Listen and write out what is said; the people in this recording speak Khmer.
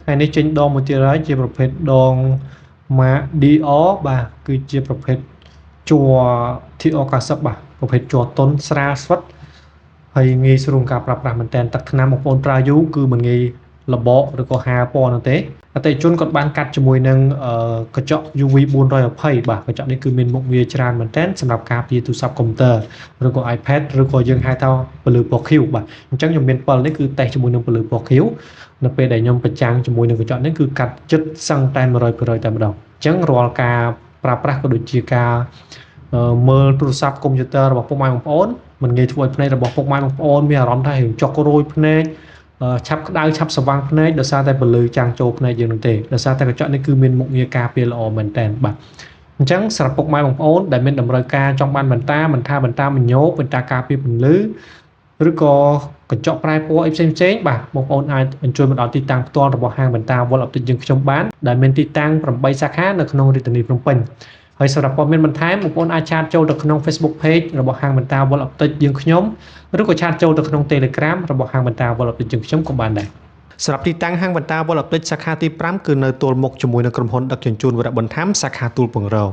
ថ្ងៃនេះចេញដងមួយទៀតហើយជាប្រភេទដងម៉ាក DR បាទគឺជាប្រភេទជ័រ TR90 បាទប្រភេទជ័រតុនស្រាលស្វិតហើយងាយស្រួលការប្រើប្រាស់មែនតើទឹកថ្នាំបងប្អូនប្រើយូរគឺមិនងាយរបកឬក៏ហាលពណ៌នោះទេអតិថិជនគាត់បានកាត់ជាមួយនឹងកញ្ចក់ UV 420បាទកញ្ចក់នេះគឺមានមុខងារច្រើនមែនទែនសម្រាប់ការពារទូរស័ព្ទកុំព្យូទ័រឬក៏ iPad ឬក៏យើងហៅថាពន្លឺពណ៌ខៀវបាទអញ្ចឹងខ្ញុំមាន7នេះគឺតេស្តជាមួយនឹងពន្លឺពណ៌ខៀវនៅពេលដែលខ្ញុំប្រចាំងជាមួយនឹងកញ្ចក់នេះគឺកាត់ចិត្តសឹងតែ100%តែម្ដងអញ្ចឹងរាល់ការប្រើប្រាស់ក៏ដូចជាការមើលទូរស័ព្ទកុំព្យូទ័ររបស់ពុកម៉ែបងប្អូនមិនងាយធ្វើឲ្យភ្នែករបស់ពុកម៉ែបងប្អូនមានអារម្មណ៍ថារៀងចុករោយភ្នែកឆាប់ក្តៅឆាប់ស្វាងភ្នែកដោយសារតែពន្លឺចាំងចូលភ្នែកយើងនោះទេដោយសារតែកញ្ចក់នេះគឺមានមុខងារការពារល្អមែនតើបាទអញ្ចឹងសម្រាប់ពុកម៉ែបងប្អូនដែលមានតម្រូវការចង់បានបន្តាមិនថាបន្តាមញោបន្តាការពារពន្លឺឬក៏កញ្ចក់ប្រែពណ៌អីផ្សេងផ្សេងបាទបងប្អូនអាចអញ្ជើញមកដល់ទីតាំងផ្ទាល់របស់ហាងបន្តា World Optic យើងខ្ញុំបានដែលមានទីតាំង8សាខានៅក្នុងរាជធានីភ្នំពេញហើយសម្រាប់ព័ត៌មានបន្ថែមបងប្អូនអាច chat ចូលទៅក្នុង Facebook Page របស់ហាងបន្តា World Optic យើងខ្ញុំឬក៏ chat ចូលទៅក្នុង Telegram របស់ហាងបន្តា World Optic យើងខ្ញុំក៏បានដែរសម្រាប់ទីតាំងហាងបន្តា World Optic សាខាទី5គឺនៅទល់មុខជាមួយនឹងក្រុមហ៊ុនដឹកជញ្ជូនវរៈបន្ថែមសាខាទួលពង្រោ